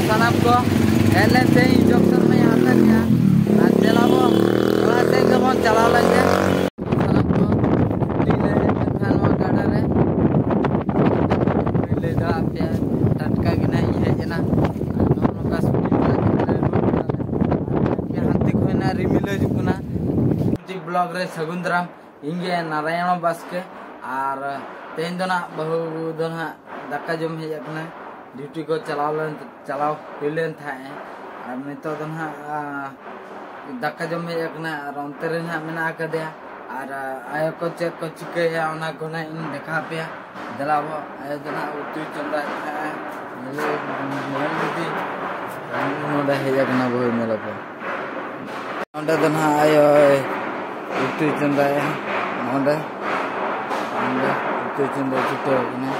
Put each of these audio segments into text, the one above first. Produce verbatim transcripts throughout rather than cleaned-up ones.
ᱥᱟᱱᱟᱢ ᱠᱚ ᱦᱮᱡ ᱞᱮᱱ ᱛᱮ ᱤᱧ ᱡᱚᱝᱥᱚᱱ ᱢᱟᱧ ᱦᱟᱛᱟᱣ ᱠᱮᱜᱼᱟ᱾ ᱟᱨ ᱫᱮᱞᱟ ᱵᱚ ᱚᱲᱟᱜ ᱥᱮᱫ ᱜᱮᱵᱚᱱ ᱪᱟᱞᱟᱣ ᱞᱮᱱ ᱜᱮ᱾ ᱥᱟᱱᱟᱢ ᱠᱚ ᱴᱤ ᱞᱮ ᱦᱮᱡ ᱞᱮᱱ ᱠᱷᱟᱱ ᱱᱚᱣᱟ ᱜᱟᱰᱟ ᱨᱮ ᱞᱟᱹᱭ ᱫᱟᱲᱮᱭᱟᱜ ᱯᱮᱭᱟ, ᱴᱟᱴᱠᱟ ᱜᱮ ᱱᱟᱦᱟᱜ ᱤᱧ ᱦᱮᱡ ᱮᱱᱟ᱾ ᱟᱨ ᱱᱚᱜᱼᱚ ᱱᱚᱝᱠᱟ ᱥᱯᱤᱰ ᱵᱟᱭᱤᱠ ᱛᱮ ᱨᱩᱣᱟᱹᱲ ᱠᱟᱱᱟ᱾ ᱦᱟᱱᱛᱮ ᱠᱷᱚᱱ ᱱᱟᱦᱟᱜ ᱨᱤᱢᱤᱞ ᱦᱤᱡᱩᱜ ᱠᱟᱱᱟ᱾ ᱵᱞᱚᱜ ᱨᱮ ᱥᱟᱹᱜᱩᱱ ᱫᱟᱨᱟᱢ᱾ ᱤᱧ ᱜᱮ ᱱᱟᱨᱟᱭᱚᱬ ᱵᱟᱥᱠᱮ᱾ ᱟᱨ ᱛᱮᱦᱮᱧ ᱫᱚ ᱱᱟᱦᱟᱜ ᱵᱟᱹᱦᱩ ᱫᱚ ᱱᱟᱦᱟᱜ ᱫᱟᱠᱟ ᱡᱚᱢ ᱦᱮᱡ ᱟᱠᱟᱱᱟ᱾ ᱰᱤᱭᱩᱴᱤ ᱠᱚ ᱪᱟᱞᱟᱣ ᱞᱮᱱ, ᱪᱟᱞᱟᱣ ᱦᱩᱭ ᱞᱮᱱ ᱛᱟᱦᱮᱸᱫ᱾ ᱟᱨ ᱱᱤᱛᱚᱜ ᱫᱚ ᱱᱟᱦᱟᱜ, ᱟ, ᱫᱟᱠᱟ ᱡᱚᱢ ᱦᱮᱡ ᱟᱠᱟᱱᱟ ᱟᱨ ᱚᱱᱛᱮ ᱨᱮ ᱱᱟᱦᱟᱜ ᱢᱮᱱᱟᱜ ᱟᱠᱟᱫᱮᱭᱟ᱾ ᱟᱨ, ᱟ, ᱟᱭᱳ ᱠᱚ ᱪᱮᱫ ᱠᱚ ᱪᱤᱠᱟᱹᱭᱟ ᱚᱱᱟ ᱠᱚ ᱱᱟᱦᱟᱜ ᱤᱧ ᱫᱮᱠᱷᱟᱣ ᱟᱯᱮᱭᱟ᱾ ᱫᱮᱞᱟ ᱵᱚ, ᱟᱭᱳ ᱫᱚ ᱱᱟᱦᱟᱜ ᱩᱛᱩᱭ ᱪᱚᱸᱫᱟᱭᱮᱫ ᱛᱟᱦᱮᱸᱫ᱾ ᱧᱮᱞ, ᱧᱮᱞ ᱤᱫᱤ᱾ ᱱᱚᱰᱮ ᱦᱮᱡ ᱟᱠᱟᱱᱟ ᱵᱟᱹᱦᱩ ᱧᱮᱞ ᱟᱯᱮ᱾ ᱚᱸᱰᱮ ᱫᱚ ᱱᱟᱦᱟᱜ ᱟᱭᱳᱭ ᱩᱛᱩᱭ ᱪᱚᱸᱫᱟᱭᱟ᱾ ᱱᱚᱰᱮ, ᱱᱚᱰᱮ ᱩᱛᱩᱭ ᱪᱚᱸᱫᱟ ᱪᱷᱩᱴᱟᱹᱣ ᱟᱠᱟᱱᱟ᱾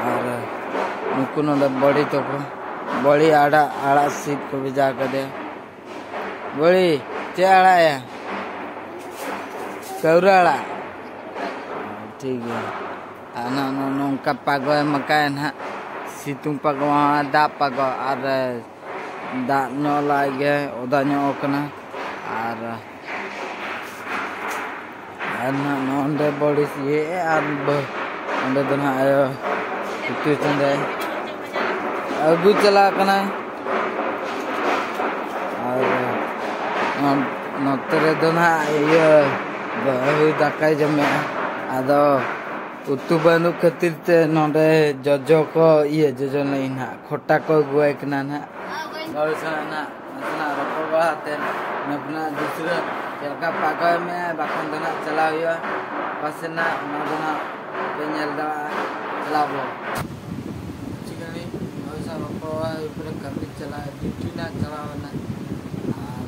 ᱟᱨ ᱱᱩᱠᱩ ᱱᱚᱰᱮ ᱵᱟᱹᱲᱤ ᱛᱟᱠᱚ, ᱵᱟᱹᱲᱤ ᱟᱲᱟᱜ, ᱟᱲᱟᱜ ᱥᱤᱫ ᱠᱚ ᱵᱷᱮᱡᱟ ᱠᱟᱫᱮᱭᱟ᱾ ᱵᱟᱹᱲᱤ, ᱪᱮᱫ ᱟᱲᱟᱜ ᱭᱟ? ᱠᱟᱹᱣᱨᱟᱹ ᱟᱲᱟᱜ᱾ ᱴᱷᱤᱠ ᱜᱮᱭᱟ᱾ ᱟᱨ ᱱᱚᱜᱼᱚ ᱱᱚᱝᱠᱟ ᱯᱟᱜᱚ ᱮᱢ ᱟᱠᱟᱫ ᱱᱟᱦᱟᱜ, ᱥᱤᱛᱩᱝ ᱯᱟᱜᱚ, ᱫᱟᱜ ᱯᱟᱜᱚ, ᱟᱨ ᱫᱟᱜ ᱧᱚᱜ ᱞᱟᱜ ᱜᱮ ᱚᱫᱟ ᱧᱚᱜ ᱠᱟᱱᱟ᱾ ᱟᱨ, ᱟᱨ ᱱᱟᱦᱟᱜ ᱱᱚᱰᱮ ᱵᱚᱰᱤ ᱥᱤᱭᱮ ᱟᱨ ᱵᱟᱹ-, ᱚᱸᱰᱮ ᱫᱚ ᱱᱟᱦᱟᱜ ᱟᱭᱳ ᱩᱛᱩ ᱪᱚᱸᱫᱟᱭ ᱟᱹᱜᱩ ᱪᱟᱞᱟᱜ ᱠᱟᱱᱟᱭ᱾ ᱟᱨ ᱱᱚ-, ᱱᱚᱛᱮ ᱨᱮᱫᱚ ᱱᱟᱦᱟᱜ ᱤᱭᱟᱹ ᱵᱟᱹᱦᱩ ᱫᱟᱠᱟᱭ ᱡᱚᱢᱮᱜᱼᱟ᱾ ᱟᱫᱚ ᱩᱛᱩ ᱵᱟᱹᱱᱩᱜ ᱠᱷᱟᱹᱛᱤᱨ ᱛᱮ ᱱᱚᱰᱮ ᱡᱚᱡᱚ ᱠᱚ, ᱤᱭᱟᱹ, ᱡᱚᱡᱚ ᱞᱟᱹᱭ ᱱᱟᱦᱟᱜ, ᱠᱷᱚᱴᱟ ᱠᱚ ᱟᱹᱜᱩᱣᱟᱭ ᱠᱟᱱᱟ ᱱᱟᱦᱟᱜ᱾ ᱦᱳᱭ, ᱥᱟᱞᱟᱜ ᱱᱟᱦᱟᱜ ᱱᱟᱥᱮᱱᱟᱜ ᱨᱚᱯᱚᱲ ᱵᱟᱲᱟ ᱠᱟᱛᱮ ᱱᱟᱯᱱᱟᱜ ᱫᱩᱥᱨᱟᱹ ᱪᱮᱫ ᱞᱮᱠᱟ ᱯᱟᱠᱟᱣ ᱢᱮ, ᱵᱟᱠᱷᱟᱱ ᱫᱚ ᱱᱟᱦᱟᱜ ᱪᱟᱞᱟᱣ ᱦᱩᱭᱩᱜᱼᱟ ᱚᱠᱟ ᱥᱮᱫ ᱱᱟᱦᱟᱜ, ᱚᱱᱟ ᱫᱚ ᱱᱟᱦᱟᱜ ᱯᱮ ᱧᱮᱞ ᱫᱟᱲᱮᱭᱟᱜᱼᱟ᱾ ᱪᱟᱞᱟᱣ ᱵᱚ᱾ ᱪᱤᱠᱟᱹᱲᱤ, ᱦᱳᱭ, ᱥᱟᱞᱟᱜ ᱨᱚᱯᱚᱲ ᱵᱟᱲᱟ ᱦᱩᱭ ᱯᱚᱨᱮ ᱠᱟᱹᱢᱤ ᱪᱟᱞᱟᱣ, ᱰᱤᱭᱩᱴᱤ ᱱᱟᱦᱟᱜ ᱪᱟᱞᱟᱣ ᱮᱱᱟ᱾ ᱟᱨ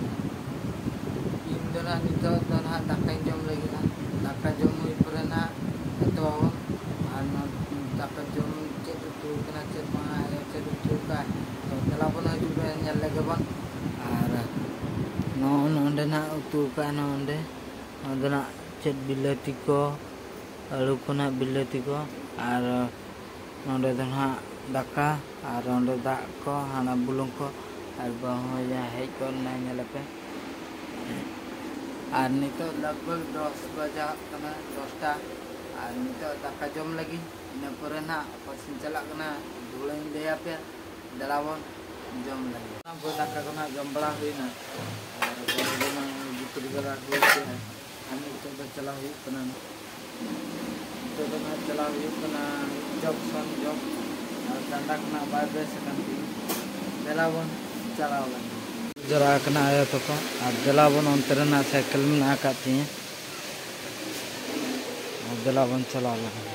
ᱤᱧ ᱫᱚ ᱱᱟᱦᱟᱜ ᱱᱤᱛᱚᱜ ᱫᱚ ᱱᱟᱦᱟᱜ ᱫᱟᱠᱟᱧ ᱡᱚᱢ ᱞᱟᱹᱜᱤᱫ ᱱᱟᱦᱟᱜ᱾ ᱫᱟᱠᱟ ᱡᱚᱢ ᱦᱩᱭ ᱯᱚᱨᱮ ᱱᱟᱦᱟᱜ ᱮᱛᱚᱦᱚᱵ ᱟᱨ ᱱᱚᱣᱟ ᱫᱟᱠᱟ ᱡᱚᱢ ᱪᱮᱫ ᱩᱛᱩ ᱠᱟᱱᱟ, ᱪᱮᱫ ᱵᱟᱝ, ᱟᱭᱳ ᱪᱮᱫ ᱩᱛᱩ ᱠᱟᱜᱼᱟ᱾ ᱛᱚ ᱫᱮᱞᱟ ᱵᱚᱱ ᱦᱤᱡᱩᱜ ᱨᱮ ᱧᱮᱞ ᱞᱮᱜᱮ ᱵᱚᱱ᱾ ᱟᱨ ᱱᱚᱜᱼᱚ ᱱᱚᱰᱮ ᱱᱟᱜ ᱩᱛᱩ ᱠᱟᱜᱼᱟ ᱱᱚᱰᱮ, ᱱᱚᱰᱮ ᱱᱟᱜ ᱪᱮᱫ ᱵᱤᱞᱟᱹᱛᱤ ᱠᱚ, ᱟᱹᱞᱩ ᱠᱚ ᱱᱟᱜ ᱵᱤᱞᱟᱹᱛᱤ ᱠᱚ, ᱟᱨ ᱱᱚᱰᱮ ᱫᱚ ᱱᱟᱜ ᱫᱟᱠᱟ ᱟᱨ ᱚᱸᱰᱮ ᱫᱟᱜ ᱠᱚ, ᱦᱟᱱᱟ ᱵᱩᱞᱩᱝ ᱠᱚ, ᱟᱨ ᱵᱟᱹᱦᱩ ᱦᱚᱸᱭᱟ ᱦᱮᱡ ᱜᱚᱫ ᱮᱱᱟᱭ, ᱧᱮᱞᱮᱯᱮ᱾ ᱟᱨ ᱱᱤᱛᱚᱜ ᱞᱟᱜᱽ ᱵᱷᱟᱜᱽ ᱫᱚᱥ ᱵᱟᱡᱟᱜ ᱠᱟᱱᱟ, ᱫᱚᱥᱴᱟ᱾ ᱟᱨ ᱱᱤᱛᱚᱜ ᱫᱟᱠᱟ ᱡᱚᱢ ᱞᱟᱹᱜᱤᱫ, ᱤᱱᱟᱹ ᱯᱚᱨᱮ ᱱᱟᱦᱟᱜ ᱚᱠᱟ ᱥᱮᱫ ᱤᱧ ᱪᱟᱞᱟᱜ ᱠᱟᱱᱟ, ᱫᱷᱩᱲᱟᱹᱧ ᱞᱟᱹᱭ ᱟᱯᱮᱭᱟ᱾ ᱫᱮᱞᱟ ᱵᱚᱱ ᱡᱚᱢ ᱞᱟᱹᱜᱤᱫ᱾ ᱚᱱᱟ ᱠᱚ ᱫᱟᱠᱟ ᱠᱚ ᱱᱟᱦᱟᱜ ᱡᱚᱢ ᱵᱟᱲᱟ ᱦᱩᱭᱱᱟ᱾ ᱟᱨ ᱵᱚᱞ ᱮᱱᱮᱡ ᱜᱤᱛᱤᱞ ᱵᱟᱲᱟ ᱦᱩᱭ ᱠᱮᱜᱼᱟ᱾ ᱟᱨ ᱱᱤᱛᱚᱜ ᱫᱚ ᱪᱟᱞᱟᱣ ᱦᱩᱭᱩᱜ ᱠᱟᱱᱟ, ᱱᱤᱛᱚᱜ ᱫᱚ ᱱᱟᱦᱟᱜ ᱪᱟᱞᱟᱣ ᱦᱩᱭᱩᱜ ᱠᱟᱱᱟ ᱡᱚᱜᱽᱥᱚᱱ ᱡᱚᱜᱽ᱾ ᱟᱨ ᱰᱟᱸᱰᱟ ᱠᱚ ᱱᱟᱦᱟᱜ ᱵᱟᱭ ᱵᱮᱥ ᱟᱠᱟᱱ ᱛᱤᱧᱟᱹ᱾ ᱫᱮᱞᱟ ᱵᱚᱱ ᱪᱟᱞᱟᱣ ᱞᱮᱱ ᱜᱮ᱾ ᱡᱚᱨᱟ ᱟᱠᱟᱱᱟ ᱟᱭᱳ ᱛᱟᱠᱚ᱾ ᱟᱨ ᱫᱮᱞᱟ ᱵᱚᱱ, ᱚᱱᱛᱮ ᱨᱮ ᱱᱟᱦᱟᱜ ᱥᱟᱭᱠᱮᱞ ᱢᱮᱱᱟᱜ ᱟᱠᱟᱫ ᱛᱤᱧᱟᱹ᱾ ᱟᱨ ᱫᱮᱞᱟ ᱵᱚᱱ ᱪᱟᱞᱟᱣ ᱞᱮᱱ ᱜᱮ᱾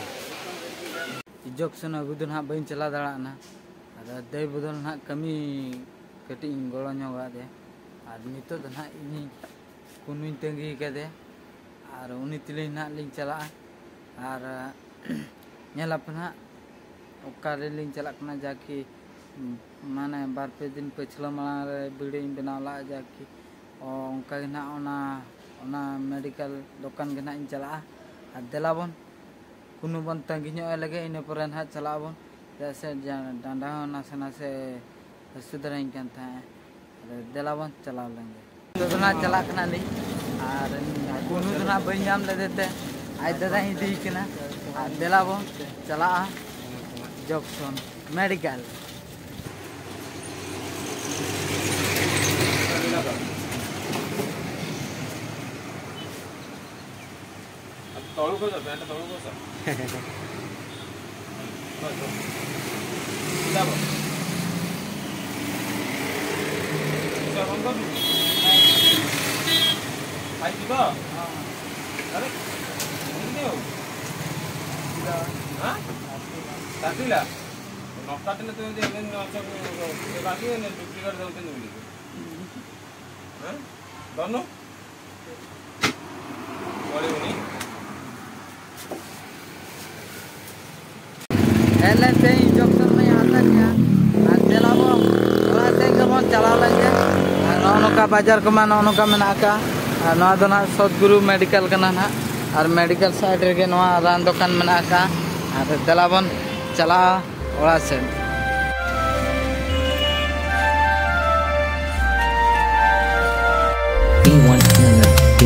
ᱡᱚᱜᱽᱥᱚᱱ ᱟᱹᱜᱩ ᱫᱚ ᱱᱟᱦᱟᱜ ᱵᱟᱹᱧ ᱪᱟᱞᱟᱣ ᱫᱟᱲᱮᱭᱟᱜᱼᱟ᱾ ᱟᱫᱚ ᱫᱟᱹᱭ ᱵᱚᱫᱚᱞ ᱱᱟᱦᱟᱜ ᱠᱟᱹᱢᱤ ᱠᱟᱹᱴᱤᱡ ᱤᱧ ᱜᱚᱲᱚ ᱧᱚᱜ ᱟᱫᱮᱭᱟ᱾ ᱟᱨ ᱱᱤᱛᱚᱜ ᱫᱚ ᱱᱟᱦᱟᱜ ᱤᱧᱤᱧ ᱠᱩᱱᱩᱧ ᱛᱟᱺᱜᱤ ᱠᱟᱫᱮᱭᱟ᱾ ᱟᱨ ᱩᱱᱤ ᱛᱮᱞᱤᱧ ᱱᱟᱦᱟᱜ ᱞᱤᱧ ᱪᱟᱞᱟᱜᱼᱟ᱾ ᱟᱨ ᱧᱮᱞ ᱟᱯᱮ ᱱᱟᱦᱟᱜ ᱚᱠᱟ ᱨᱮᱞᱤᱧ ᱪᱟᱞᱟᱜ ᱠᱟᱱᱟ, ᱡᱟᱠᱤ ᱢᱟᱱᱮ ᱵᱟᱨ ᱯᱮ ᱫᱤᱱ ᱯᱟᱹᱪᱷᱞᱟᱹ ᱢᱟᱲᱟᱝ ᱨᱮ ᱵᱷᱤᱰᱤᱭᱳᱧ ᱵᱮᱱᱟᱣ ᱞᱟᱜᱼᱟ, ᱡᱟᱠᱤ ᱚ, ᱚᱱᱠᱟ ᱜᱮ ᱱᱟᱦᱟᱜ ᱚᱱᱟ, ᱚᱱᱟ ᱢᱮᱰᱤᱠᱮᱞ ᱫᱚᱠᱟᱱ ᱜᱮ ᱱᱟᱦᱟᱜ ᱤᱧ ᱪᱟᱞᱟᱜᱼᱟ᱾ ᱟᱨ ᱫᱮᱞᱟ ᱵᱚᱱ ᱠᱩᱱᱩ ᱵᱚᱱ ᱛᱟᱺᱜᱤ ᱧᱚᱜ ᱟᱭ ᱞᱮᱜᱮ, ᱤᱱᱟᱹ ᱯᱚᱨᱮ ᱱᱟᱦᱟᱜ ᱪᱟᱞᱟᱜ ᱟᱵᱚᱱ, ᱪᱮᱫᱟᱜ ᱥᱮ ᱡᱟ-, ᱰᱟᱸᱰᱟ ᱦᱚᱸ ᱱᱟᱥᱮ ᱱᱟᱥᱮ ᱦᱟᱹᱥᱩ ᱫᱷᱟᱨᱟᱧ ᱠᱟᱱ ᱛᱟᱦᱮᱸᱫ᱾ ᱟᱫᱚ ᱫᱮᱞᱟ ᱵᱚᱱ ᱪᱟᱞᱟᱣ ᱞᱮᱱ ᱜᱮ᱾ ᱱᱤᱛᱚᱜ ᱫᱚ ᱱᱟᱦᱟᱜ ᱪᱟᱞᱟᱜ ᱠᱟᱱᱟ ᱞᱤᱧ, ᱟᱨ ᱠᱩᱱᱩ ᱫᱚ ᱱᱟᱦᱟᱜ ᱵᱟᱹᱧ ᱧᱟᱢ ᱞᱮᱫᱮ ᱛᱮ ᱟᱡ ᱫᱟᱫᱟᱧ ᱤᱫᱤᱭᱮ ᱠᱟᱱᱟ᱾ ᱟᱨ ᱫᱮᱞᱟ ᱵᱚᱱ ᱪᱟᱞᱟᱜᱼᱟ ᱡᱚᱸᱠᱥᱚᱱ ᱢᱮᱰᱤᱠᱮᱞ᱾ ତଳକୁ କର, ପ୍ୟାଣ୍ଟ ତଳକୁ କର। Bus, bus. ସିଧା ବସ୍। ସିଧା ବନ୍ଦ କରିଦେ। ଭାଇ ଯିବ? ଆରେ, ଏମିତି ହଉ। ଆଁ? କାଟିଲା? ନ କାଟିଲେ ତୁ ଏମିତି ଏମିତି ନଷ୍ଟ, ସେ କାଟିବନି, ଡୁପ୍ଲିକେଟ୍ ଦେଉଛନ୍ତି ବୋଲିକି। ଆଁ? ଧନୁ? ପଡ଼ିବନି। ᱦᱮᱡ ᱞᱮᱱ ᱛᱮ ᱤᱧ ᱡᱚᱢ ᱥᱟᱹᱛ ᱢᱟᱧ ᱦᱟᱛᱟᱣ ᱠᱮᱜᱼᱟ᱾ ᱟᱨ ᱫᱮᱞᱟ ᱵᱚᱱ ᱚᱲᱟᱜ ᱥᱮᱫ ᱜᱮᱵᱚᱱ ᱪᱟᱞᱟᱣ ᱞᱮᱱ ᱜᱮ᱾ ᱟᱨ ᱱᱚᱜᱼᱚ ᱱᱚᱝᱠᱟ ᱵᱟᱡᱟᱨ ᱠᱚᱢᱟ ᱱᱚᱜᱼᱚ ᱱᱚᱝᱠᱟ ᱢᱮᱱᱟᱜ ᱟᱠᱟᱫ᱾ ᱟᱨ ᱱᱚᱣᱟ ᱫᱚ ᱱᱟᱦᱟᱜ ᱥᱚᱫᱽᱜᱩᱨᱩ ᱢᱮᱰᱤᱠᱮᱞ ᱠᱟᱱᱟ ᱱᱟᱦᱟᱜ᱾ ᱟᱨ ᱢᱮᱰᱤᱠᱮᱞ ᱥᱟᱭᱤᱰ ᱨᱮᱜᱮ ᱱᱚᱣᱟ ᱨᱟᱱ ᱫᱚᱠᱟᱱ ᱢᱮᱱᱟᱜ ᱟᱠᱟᱫ᱾ ᱟᱨ ᱫᱮᱞᱟ ᱵᱚᱱ ᱪᱟᱞᱟᱜᱼᱟ᱾ ᱚᱲᱟᱜ ᱥᱮᱫ᱾ B one Channel B.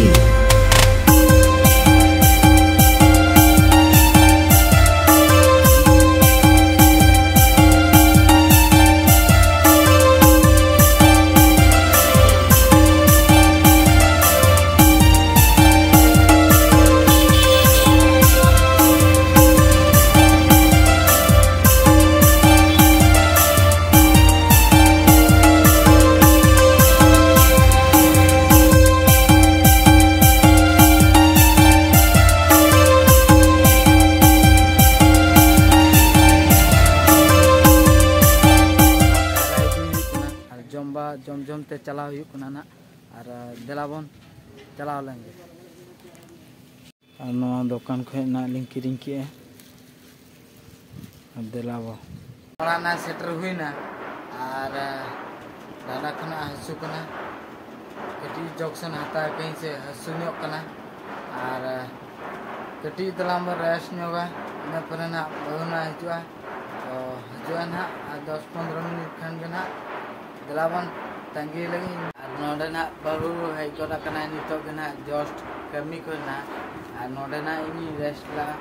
ᱟᱨ ᱡᱚᱢ ᱵᱟ-, ᱡᱚᱢ ᱡᱚᱢ ᱛᱮ ᱪᱟᱞᱟᱣ ᱦᱩᱭᱩᱜ ᱠᱟᱱᱟ ᱱᱟᱜ᱾ ᱟᱨ, ᱫᱮᱞᱟ ᱵᱚᱱ ᱪᱟᱞᱟᱣ ᱞᱮᱱ ᱜᱮ᱾ ᱟᱨ ᱱᱚᱣᱟ ᱫᱚᱠᱟᱱ ᱠᱷᱚᱱ ᱱᱟᱜ ᱞᱤᱧ ᱠᱤᱨᱤᱧ ᱠᱮᱜᱼᱟ᱾ ᱟᱨ ᱫᱮᱞᱟ ᱵᱚ᱾ ᱚᱲᱟᱜ ᱱᱟᱜ ᱥᱮᱴᱮᱨ ᱦᱩᱭᱱᱟ᱾ ᱟᱨ, ᱰᱟᱸᱰᱟ ᱠᱷᱚᱱᱟᱜ ᱦᱟᱹᱥᱩ ᱠᱟᱱᱟ᱾ ᱠᱟᱹᱴᱤᱡ ᱡᱚᱠᱥᱚᱱ ᱦᱟᱛᱟᱣ ᱠᱟᱹᱧ ᱥᱮ ᱦᱟᱹᱥᱩ ᱧᱚᱜ ᱠᱟᱱᱟ᱾ ᱟᱨ, ᱠᱟᱹᱴᱤᱡ ᱛᱟᱞᱟᱝ ᱵᱚ ᱨᱮᱥᱴ ᱧᱚᱜᱟ᱾ ᱤᱱᱟᱹ ᱯᱚᱨᱮ ᱱᱟᱜ ᱵᱟᱹᱦᱩ ᱱᱟᱜ ᱦᱤᱡᱩᱜᱼᱟ᱾ ᱛᱚ, ᱦᱤᱡᱩᱜᱼᱟ ᱱᱟᱜ ᱟᱨ ᱫᱚᱥ ᱯᱚᱱᱨᱚ ᱢᱤᱱᱤᱴ ᱠᱷᱟᱱ ᱜᱮ ᱱᱟᱜ᱾ ᱫᱮᱞᱟ ᱵᱚᱱ ᱛᱟᱺᱜᱤ ᱞᱟᱹᱜᱤᱫ᱾ ᱟᱨ ᱱᱚᱰᱮ ᱱᱟᱜ ᱵᱟᱹᱦᱩ ᱦᱮᱡ ᱜᱚᱫ ᱟᱠᱟᱱᱟᱭ ᱱᱤᱛᱚᱜ ᱜᱮ ᱱᱟᱜ, just ᱠᱟᱹᱢᱤ ᱠᱷᱚᱱ ᱱᱟᱜ᱾ ᱟᱨ ᱱᱚᱰᱮ ᱱᱟᱜ ᱤᱧᱤᱧ ᱨᱮᱥᱴ ᱞᱟᱜᱼᱟ᱾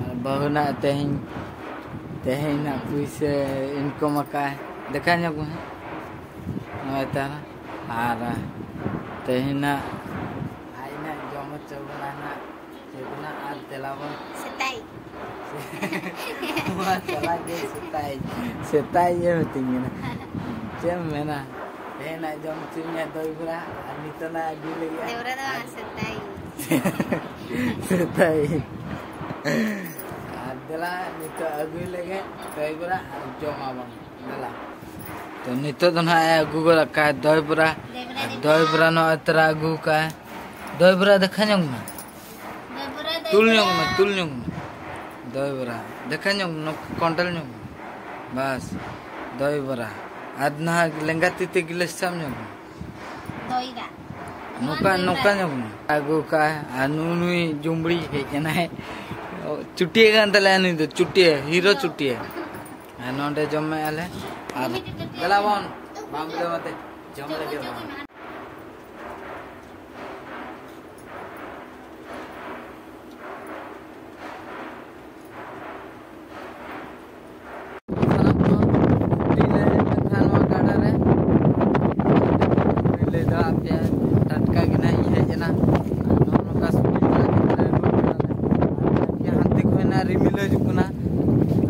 ᱟᱨ ᱵᱟᱹᱦᱩ ᱱᱟᱜ ᱛᱮᱦᱮᱧ, ᱛᱮᱦᱮᱧ ᱱᱟᱜ ᱯᱩᱭᱥᱟᱹ ᱤᱱᱠᱚᱢ ᱟᱠᱟᱫ᱾ ᱫᱮᱠᱷᱟ ᱧᱚᱜ ᱢᱮ ᱦᱟᱸᱜ᱾ ᱱᱚᱜᱼᱚᱭ ᱛᱟᱦᱮᱱᱟ᱾ ᱟᱨ ᱛᱮᱦᱮᱧ ᱱᱟᱜ ᱟᱡ ᱱᱟᱜ ᱡᱚᱢ ᱦᱚᱪᱚ ᱵᱚᱱᱟ ᱱᱟᱜ᱾ ᱪᱮᱫ ᱠᱟᱱᱟ ᱟᱨ ᱛᱮᱞᱟ ᱵᱚᱱ ᱥᱮᱛᱟᱭ᱾ ᱱᱚᱣᱟ ᱪᱟᱞᱟᱜ ᱜᱮ ᱥᱮᱛᱟᱭ᱾ ᱥᱮᱛᱟᱭ ᱤᱭᱟᱹ ᱢᱤᱛᱟᱹᱧ ᱠᱟᱱᱟ᱾ ᱪᱮᱫ ᱮᱢ ᱢᱮᱱᱟ? ᱛᱮᱦᱮᱧ ᱱᱟᱜ ᱡᱚᱢ ᱦᱚᱪᱚᱧᱟ ᱫᱚᱭ ᱵᱚᱲᱟ, ᱟᱨ ᱱᱤᱛᱚᱜ ᱱᱟᱜ ᱟᱹᱜᱩ ᱞᱟᱹᱜᱤᱫ ᱫᱚᱭ ᱵᱚᱲᱟ ᱫᱚ ᱟᱨ ᱵᱟᱝ, ᱥᱮᱛᱟᱭ᱾ ᱥᱮᱛᱟᱭ᱾ ᱟᱨ ᱫᱮᱞᱟ ᱱᱤᱛᱚᱜ ᱟᱹᱜᱩᱭ ᱞᱟᱹᱜᱤᱫ ᱫᱚᱭ ᱵᱚᱲᱟ ᱟᱨ ᱡᱚᱢᱟᱵᱚᱱ᱾ ᱫᱮᱞᱟ᱾ ᱛᱚ ᱱᱤᱛᱚᱜ ᱫᱚ ᱱᱟᱜ ᱮ ᱟᱹᱜᱩ ᱜᱚᱫ ᱠᱟᱜᱼᱟ ᱫᱚᱭ ᱵᱚᱲᱟ᱾ ᱫᱚᱭ ᱵᱚᱲᱟ᱾ ᱟᱨ ᱫᱚᱭ ᱵᱚᱲᱟ ᱱᱚᱜᱼᱚᱭ ᱛᱚᱨᱟ ᱟᱹᱜᱩ ᱠᱟᱜᱼᱟᱭ᱾ ᱫᱚᱭ ᱵᱚᱲᱟ ᱫᱮᱠᱷᱟ ᱧᱚᱜ ᱢᱮ᱾ ᱫᱚᱭ ᱵᱚᱲᱟ, ᱫᱚᱭ ᱛᱩᱞ ᱧᱚᱜ ᱵᱚᱲᱟ᱾ ᱢᱮ, ᱛᱩᱞ ᱧᱚᱜ ᱢᱮ᱾ ᱫᱚᱭ ᱵᱚᱲᱟ᱾ ᱫᱮᱠᱷᱟ ᱧᱚᱜ ᱢᱮ, ᱱᱚ-, ᱠᱚᱱᱴᱮᱞ ᱧᱚᱜ ᱢᱮ᱾ ᱵᱟᱥ, ᱫᱚᱭ ᱵᱚᱲᱟ᱾ ᱟᱨ ᱱᱟᱦᱟᱜ ᱞᱮᱸᱜᱟ ᱛᱤ ᱛᱮ ᱜᱤᱞᱟᱹᱥ ᱥᱟᱵ ᱧᱚᱜ ᱢᱮ᱾ ᱫᱚᱭ ᱫᱟᱜ᱾ ᱱᱚᱝᱠᱟ, ᱱᱚᱣᱟ ᱱᱚᱝᱠᱟ ᱫᱚᱭ ᱧᱚᱜ ᱢᱮ᱾ ᱟᱹᱜᱩ ᱠᱟᱜᱼᱟᱭ ᱟᱨ ᱱᱩᱭ, ᱱᱩᱭ ᱡᱩᱢᱵᱲᱤ ᱦᱮᱡ ᱮᱱᱟᱭ᱾ ᱪᱩᱴᱤᱭᱟᱹ ᱠᱟᱱ ᱛᱟᱞᱮᱭᱟ ᱱᱩᱭ ᱫᱚ, ᱪᱩᱴᱤᱭᱟᱹ, ᱦᱤᱨᱳ ᱦᱤᱨᱳ᱾ ᱪᱩᱴᱤᱭᱟᱹ᱾ ᱟᱨ ᱱᱚᱰᱮ ᱡᱚᱢᱮᱫᱼᱟ ᱞᱮ᱾ ᱟᱨ ᱫᱮᱞᱟ ᱵᱚᱱ, ᱵᱟᱢ ᱵᱤᱞᱟᱹᱣ ᱟᱛᱮ ᱡᱚᱢ ᱞᱟᱹᱜᱤᱫ ᱵᱚᱱ᱾ ᱥᱟᱱᱟᱢ ᱠᱚ ᱥᱩᱴᱤ ᱞᱮ ᱦᱮᱡ ᱞᱮᱱ ᱛᱟᱦᱮᱸ ᱱᱚᱣᱟ ᱜᱟᱰᱟ ᱨᱮ᱾ ᱞᱟᱹᱭ ᱫᱟᱲᱮᱭᱟᱜ ᱯᱮᱭᱟ, ᱴᱟᱴᱠᱟ ᱜᱮ ᱱᱟᱦᱟᱜ ᱤᱧ ᱦᱮᱡ ᱮᱱᱟ᱾ ᱟᱨ ᱱᱚᱜᱼᱚ ᱱᱚᱝᱠᱟ ᱥᱩᱴᱤ ᱪᱟᱞᱟᱜ ᱠᱟᱱᱟ ᱞᱮ ᱨᱩᱣᱟᱹᱲ ᱠᱟᱱᱟ ᱞᱮ᱾ ᱟᱨ ᱦᱟᱱᱛᱮ ᱠᱷᱚᱱ ᱱᱟᱦᱟᱜ ᱨᱤᱢᱤᱞ ᱦᱤᱡᱩᱜ ᱠᱟᱱᱟ,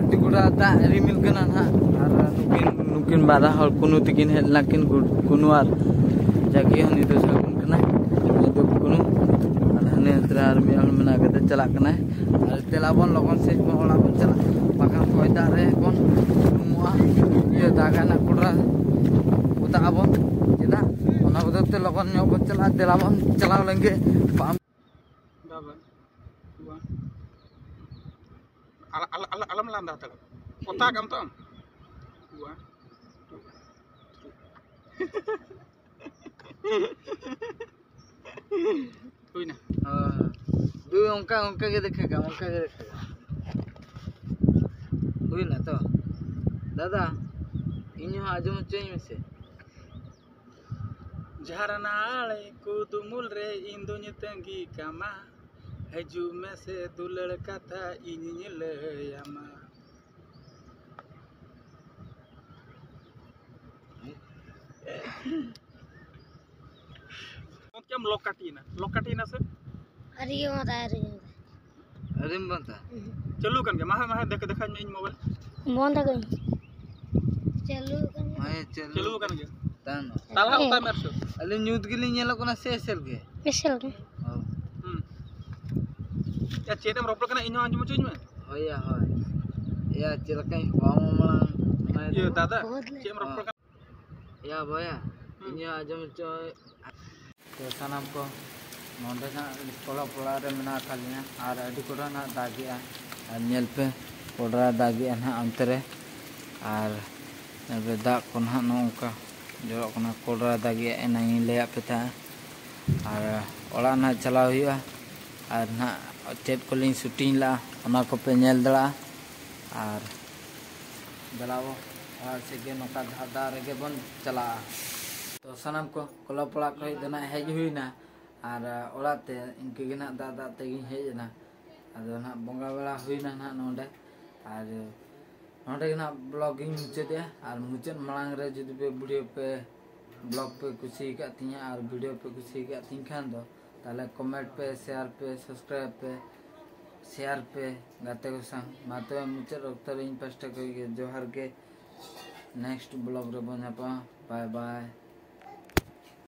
ᱟᱹᱰᱤ ᱜᱚᱴᱟ ᱫᱟᱜ ᱨᱤᱢᱤᱞ ᱠᱟᱱᱟ ᱱᱟᱦᱟᱜ᱾ ᱟᱨ ᱱᱩᱠᱤᱱ, ᱱᱩᱠᱤᱱ ᱵᱟᱨᱟ ᱦᱚᱲ ᱠᱩᱱᱩ ᱛᱟᱹᱠᱤᱱ ᱦᱮᱡ ᱞᱮᱱᱟ ᱠᱤᱱ, ᱜᱩ-, ᱠᱩᱱᱩ ᱟᱨ ᱡᱟᱜᱮ ᱩᱱᱤ ᱫᱚ ᱥᱟᱹᱜᱩᱱ ᱠᱟᱱᱟᱭ, ᱩᱱᱤ ᱫᱚ ᱠᱩᱱᱩ᱾ ᱟᱨ ᱦᱟᱱᱮ ᱦᱟᱱᱛᱮ ᱨᱮ ᱟᱨ ᱢᱤᱫ ᱦᱚᱲ ᱢᱮᱱᱟᱜ ᱠᱟᱫᱮ, ᱪᱟᱞᱟᱜ ᱠᱟᱱᱟᱭ᱾ ᱟᱨ ᱫᱮᱞᱟ ᱵᱚᱱ ᱞᱚᱜᱚᱱ ᱥᱮᱫ ᱵᱚᱱ ᱚᱲᱟᱜ ᱵᱚᱱ ᱪᱟᱞᱟᱜᱼᱟ, ᱵᱟᱠᱷᱟᱱ ᱦᱚᱭ ᱫᱟᱜ ᱨᱮ ᱵᱚᱱ ᱩᱱᱩᱢᱚᱜᱼᱟ᱾ ᱤᱭᱟᱹ ᱫᱟᱜᱟ ᱱᱟᱜ ᱠᱚᱰᱨᱟ ᱚᱛᱟᱜ ᱟᱵᱚᱱ᱾ ᱪᱮᱫᱟᱜ? ᱚᱱᱟ ᱵᱚᱫᱚᱞ ᱛᱮ ᱞᱚᱜᱚᱱ ᱧᱚᱜ ᱵᱚᱱ ᱪᱟᱞᱟᱜᱼᱟ᱾ ᱫᱮᱞᱟ ᱵᱚᱱ ᱪᱟᱞᱟᱣ ᱞᱮᱱ ᱜᱮ᱾ ᱵᱟᱢ ᱵᱟᱵᱟ, ᱵᱟᱵᱟ᱾ ᱟᱞ-, ᱟᱞ-, ᱟᱞ-, ᱟᱞᱚᱢ ᱞᱟᱸᱫᱟ ᱦᱟᱛᱟᱲᱟ᱾ ᱚᱛᱟᱜ ᱟᱢ ᱛᱚ ᱟᱢ? ᱵᱟᱵᱟ᱾ ᱦᱩᱭᱱᱟ᱾ ᱦᱳᱭ᱾ ᱫᱩ ᱚᱱᱠᱟ, ᱚᱱᱠᱟ ᱜᱮ ᱫᱮᱠᱷᱟ ᱠᱟᱜ, ᱚᱱᱠᱟ ᱜᱮ ᱫᱮᱠᱷᱟ ᱠᱟᱜ᱾ ᱦᱩᱭᱱᱟ ᱛᱚ? ᱫᱟᱫᱟ, ᱤᱧ ᱦᱚᱸ ᱟᱸᱡᱚᱢ ᱦᱚᱪᱚᱧ ᱢᱮᱥᱮ᱾ ᱡᱷᱟᱨᱱᱟ ᱟᱲᱮ ᱠᱩᱫᱩᱢᱩᱞ ᱨᱮ ᱤᱧ ᱫᱩᱧ ᱛᱟᱺᱜᱤ ᱠᱟᱢᱟ, ᱦᱤᱡᱩᱜ ᱢᱮᱥᱮ ᱫᱩᱞᱟᱹᱲ ᱠᱟᱛᱷᱟ ᱤᱧᱤᱧ ᱞᱟᱹᱭᱟᱢᱟ᱾ ᱜᱚᱢᱠᱮᱢ ᱞᱚᱠ ᱠᱟᱹᱴᱤᱭᱮᱱᱟ, ᱞᱚᱠ ᱠᱟᱹᱴᱤᱭᱮᱱᱟ ᱥᱮ? ᱟᱹᱣᱨᱤ ᱜᱮ ᱵᱚᱱᱫᱟ, ᱟᱹᱣᱨᱤ ᱜᱮ ᱵᱚᱱᱫᱟ᱾ ᱟᱹᱣᱨᱤᱢ ᱵᱚᱱᱫᱟ? ᱩᱦᱩᱸ᱾ ᱪᱟᱹᱞᱩ ᱟᱠᱟᱱ ᱜᱮᱭᱟ, ᱢᱟ ᱦᱟᱸᱜ, ᱢᱟ ᱦᱟᱸᱜ, ᱫᱮᱠᱷᱟ, ᱫᱮᱠᱷᱟᱧ ᱢᱮ ᱤᱧ ᱢᱳᱵᱟᱭᱤᱞ᱾ ᱵᱚᱱᱫ ᱟᱠᱟᱫᱟᱹᱧ᱾ ᱪᱟᱹᱞᱩ ᱟᱠᱟᱱ ᱜᱮᱭᱟ᱾ ᱦᱮᱸ, ᱪᱟᱹᱞᱩ᱾ ᱪᱟᱹᱞᱩ ᱟᱠᱟᱱ ᱜᱮᱭᱟ᱾ ᱛᱟᱦᱮᱱ ᱢᱮ᱾ ᱛᱟᱞᱟ ᱦᱮᱸ᱾ ᱚᱠᱟ ᱢᱮ ᱟᱨᱥᱚ? ᱟᱹᱞᱤᱧ ᱧᱩᱛ ᱜᱮᱞᱤᱧ ᱧᱮᱞᱚᱜ ᱠᱟᱱᱟ ᱥᱮ ᱮᱥᱮᱞ ᱜᱮ? ᱮᱥᱮᱞ ᱜᱮ᱾ ᱦᱳᱭ᱾ ᱦᱩᱸ᱾ ᱭᱟ, ᱪᱮᱫ ᱮᱢ ᱨᱚᱯᱚᱲ ᱠᱟᱱᱟ, ᱤᱧ ᱦᱚᱸ ᱟᱸᱡᱚᱢ ᱦᱚᱪᱚᱧ ᱢᱮ᱾ ᱦᱳᱭ ᱭᱟ, ᱦᱳᱭ᱾ ᱭᱟ, ᱪᱮᱫ ᱞᱮᱠᱟᱧ ᱦᱚᱦᱚ ᱢᱟᱲᱟᱝ, ᱚᱱᱟ ᱤᱭᱟᱹ, ᱫᱚ ᱫᱟᱫᱟ, ᱵᱚᱦᱚᱫ ᱞᱮ᱾ ᱪᱮᱫ ᱮᱢ ᱨᱚᱯᱚᱲ ᱦᱚᱸ᱾ ᱠᱟᱱᱟ? ᱭᱟ, ᱵᱚᱭᱟ, ᱦᱩᱸ᱾ ᱤᱧ ᱦᱚᱸ ᱟᱸᱡᱚᱢ ᱦᱚᱪᱚᱭ᱾ ᱛᱚ, ᱥᱟᱱᱟᱢ ᱠᱚ, ᱱᱚᱰᱮ ᱱᱟᱜ ᱠᱚᱲᱟ ᱯᱟᱲᱟ ᱨᱮ ᱢᱮᱱᱟᱜ ᱟᱠᱟᱫ ᱞᱤᱧᱟ ᱟᱨ ᱟᱹᱰᱤ ᱠᱚᱰᱨᱟ ᱱᱟᱜ ᱫᱟᱜᱮᱜᱼᱟ᱾ ᱟᱨ ᱧᱮᱞ ᱯᱮ, ᱠᱚᱰᱨᱟ ᱫᱟᱜᱮᱜᱼᱟ ᱱᱟᱜ ᱚᱱᱛᱮ ᱨᱮ᱾ ᱟᱨ ᱧᱮᱞ ᱯᱮ, ᱫᱟᱜ ᱠᱚ ᱱᱟᱜ ᱱᱚᱜᱼᱚ ᱱᱚᱝᱠᱟ ᱡᱚᱨᱚᱜ ᱠᱟᱱᱟ, ᱠᱚᱰᱨᱟ ᱫᱟᱜᱮᱜᱼᱟ, ᱮᱱᱟᱝ ᱤᱧ ᱞᱟᱹᱭᱟᱫ ᱯᱮ ᱛᱟᱦᱮᱸᱫ᱾ ᱟᱨ ᱚᱲᱟᱜ ᱱᱟᱜ ᱪᱟᱞᱟᱣ ᱦᱩᱭᱩᱜᱼᱟ᱾ ᱟᱨ ᱱᱟᱜ ᱪᱮᱫ ᱠᱚᱞᱤᱧ ᱥᱩᱴᱤᱝ ᱞᱟᱜᱼᱟ, ᱚᱱᱟ ᱠᱚᱯᱮ ᱧᱮᱞ ᱫᱟᱲᱮᱭᱟᱜᱼᱟ᱾ ᱟᱨ ᱫᱮᱞᱟᱵᱚ ᱚᱲᱟᱜ ᱥᱮᱫ ᱜᱮ, ᱱᱚᱝᱠᱟ ᱫᱟᱜ ᱫᱟᱜ ᱨᱮᱜᱮ ᱵᱚᱱ ᱪᱟᱞᱟᱜᱼᱟ᱾ ᱛᱚ ᱥᱟᱱᱟᱢ ᱠᱚ ᱠᱞᱟᱵᱽ ᱚᱲᱟᱜ ᱠᱷᱚᱱ ᱫᱚ ᱱᱟᱜ ᱦᱮᱡ ᱦᱩᱭᱱᱟ, ᱟᱨ ᱚᱲᱟᱜ ᱛᱮ ᱤᱱᱠᱟᱹ ᱜᱮ ᱱᱟᱜ ᱫᱟᱜ ᱫᱟᱜ ᱛᱮᱜᱤᱧ ᱦᱮᱡ ᱮᱱᱟ᱾ ᱟᱫᱚ ᱱᱟᱜ ᱵᱚᱸᱜᱟ ᱵᱟᱲᱟ ᱦᱩᱭᱱᱟ ᱱᱟᱜ ᱱᱚᱰᱮ, ᱟᱨ ᱱᱚᱰᱮ ᱜᱮ ᱱᱟᱜ ᱵᱞᱚᱜ ᱤᱧ ᱢᱩᱪᱟᱹᱫᱮᱜᱼᱟ᱾ ᱟᱨ ᱢᱩᱪᱟᱹᱫ ᱢᱟᱲᱟᱝ ᱨᱮ ᱡᱩᱫᱤ ᱯᱮ ᱵᱷᱤᱰᱤᱭᱳ ᱯᱮ ᱵᱞᱚᱜ ᱯᱮ ᱠᱩᱥᱤ ᱟᱠᱟᱫ ᱛᱤᱧᱟ ᱟᱨ ᱵᱷᱤᱰᱤᱭᱳ ᱯᱮ ᱠᱩᱥᱤ ᱟᱠᱟᱫ ᱛᱤᱧ ᱠᱷᱟᱱ ᱫᱚ, ᱛᱟᱦᱚᱞᱮ ᱠᱚᱢᱮᱱᱴ ᱯᱮ, ᱥᱮᱭᱟᱨ ᱯᱮ, ᱥᱟᱵᱥᱠᱨᱟᱭᱤᱵ ᱯᱮ, ᱥᱮᱭᱟᱨ ᱯᱮ ᱜᱟᱛᱮ ᱠᱚ ᱥᱟᱶ᱾ ᱢᱟ ᱛᱚᱵᱮ ᱢᱩᱪᱟᱹᱫ ᱚᱠᱛᱚ ᱨᱮ ᱤᱧ ᱯᱟᱥᱴᱟ ᱠᱷᱚᱱ ᱜᱮ ᱡᱚᱦᱟᱨ ᱜᱮ᱾ ᱱᱮᱠᱥᱴ ᱵᱞᱚᱜ ᱨᱮᱵᱚᱱ ᱧᱟᱯᱟᱢᱟ᱾ ᱵᱟᱭ ᱵᱟᱭ᱾